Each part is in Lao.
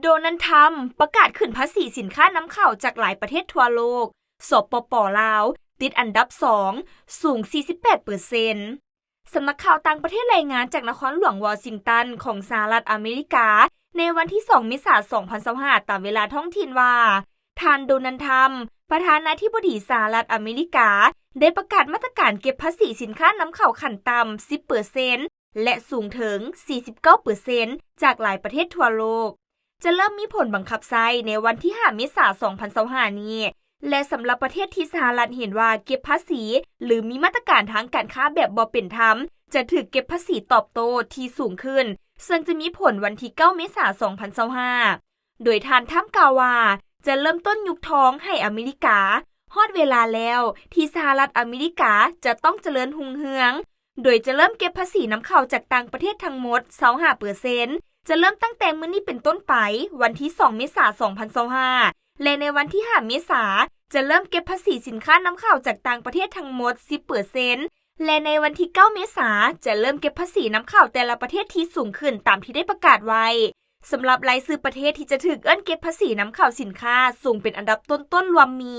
ໂດນັລ ທຣຳ ປະກາດຂຶ້ນພາສີສິນຄ້ານຳເຂົ້າຈາກຫຼາຍປະເທດທົ່ວໂລກ, ສປປ ລາວ ຕິດອັນດັບສອງ ສູງສີ່ສິບແປດເປີເຊັນ. ສຳນັກຂ່າວຕ່າງປະເທດລາຍງານຈາກນະຄອນຫຼວງວໍຊິງຕັນຂອງສະຫະລັດອາເມລິກາ ໃນວັນທີສອງ ເມສາ ສອງພັນຊາວຫ້າ ຕາມເວລາທ້ອງຖິ່ນວ່າ ທ່ານ ໂດນັລ ທຣຳ ປະທານາທິບໍດີສະຫະລັດອາເມລິກາ ໄດ້ປະກາດມາດຕະການເກັບພາສີສິນຄ້ານຳເຂົ້າຂັ້ນຕ່ຳສິບເປີເຊັນ ແລະ ສູງເຖິງສີ່ສິບເກົ້າເປີເຊັນ ຈາກຫຼາຍປະເທດທົ່ວໂລກ ຈະເລີ່ມມີຜົນບັງຄັບໃຊ້ໃນວັນທີຫ້າ ເມສາ ສອງພັນຊາວຫ້ານີ້ ແລະ ສຳລັບປະເທດທີ່ສະຫະລັດເຫັນວ່າເກັບພາສີ ຫຼື ມີມາດຕະການທາງການຄ້າແບບບໍ່ເປັນທຳ ຈະຖືກເກັບພາສີຕອບໂຕ້ທີ່ສູງຂຶ້ນ, ເຊິ່ງຈະມີຜົນວັນທີເກົ້າ ເມສາ ສອງພັນຊາວຫ້າ ໂດຍທ່ານ ທຣຳ ກ່າວວ່າ ຈະເລີ່ມຕົ້ນຍຸກທອງໃຫ້ອາເມລິກາ. ຮອດເວລາແລ້ວທີ່ສະຫະລັດອາເມລິກາຈະຕ້ອງຈະເລີນຮຸ່ງເຮືອງ, ໂດຍຈະເລີ່ມເກັບພາສີນຳເຂົ້າຈາກຕ່າງປະເທດທັງໝົດຊາວຫ້າເປີເຊັນ ຈະເລີ່ມຕັ້ງແຕ່ມື້ນີ້ເປັນຕົ້ນໄປ, ວັນທີສອງ ເມສາ ສອງພັນຊາວຫ້າ ແລະ ໃນວັນທີຫ້າ ເມສາ ຈະເລີ່ມເກັບພາສີສິນຄ້ານຳເຂົ້າຈາກຕ່າງປະເທດທັງໝົດສິບເປີເຊັນ ແລະ ໃນວັນທີເກົ້າ ເມສາ ຈະເລີ່ມເກັບພາສີນຳເຂົ້າແຕ່ລະປະເທດທີ່ສູງຂຶ້ນຕາມທີ່ໄດ້ປະກາດໄວ້. ສຳລັບລາຍຊື່ປະເທດທີ່ຈະຖືກເອີ້ນເກັບພາສີນຳເຂົ້າສິນຄ້າສູງເປັນອັນດັບຕົ້ນໆລວມມີ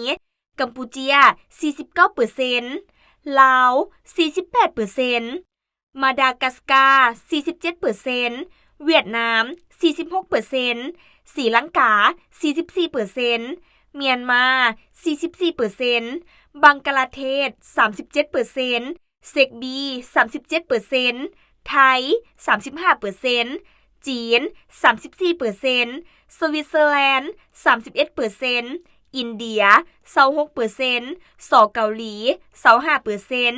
ກຳປູເຈຍ ສີ່ສິບເກົ້າເປີເຊັນ, ລາວ ສີ່ສິບແປດເປີເຊັນ, ມາດາກັສກາ ສີ່ສິບເຈັດເປີເຊັນ, ຫວຽດນາມ ສີ່ສິບຫົກເປີເຊັນ, ສີລັງກາ ສີ່ສິບສີ່ເປີເຊັນ, ມຽນມາ ສີ່ສິບສີ່ເປີເຊັນ, ບັງກະລາເທດ ສາມສິບເຈັດເປີເຊັນ, ເຊັກບີ ສາມສິບເຈັດເປີເຊັນ, ໄທ ສາມສິບຫ້າເປີເຊັນ, ຈີນ ສາມສິບສີ່ເປີເຊັນ, ສະວິດເຊີແລນ ສາມສິບເອັດເປີເຊັນ, ອິນເດຍ ຊາວຫົກເປີເຊັນ, ສ ເກົາຫຼີ ຊາວຫ້າເປີເຊັນ,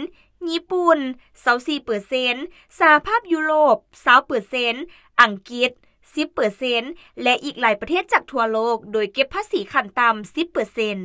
ຍີ່ປຸ່ນ ຊາວສີ່ເປີເຊັນ, ສະຫະພາບຢູໂຣບ ຊາວເປີເຊັນ, ອັງກິດ ສິບເປີເຊັນ ແລະ ອີກຫຼາຍປະເທດຈາກທົ່ວໂລກ ໂດຍເກັບພາສີຂັ້ນຕ່ຳສິບເປີເຊັນ.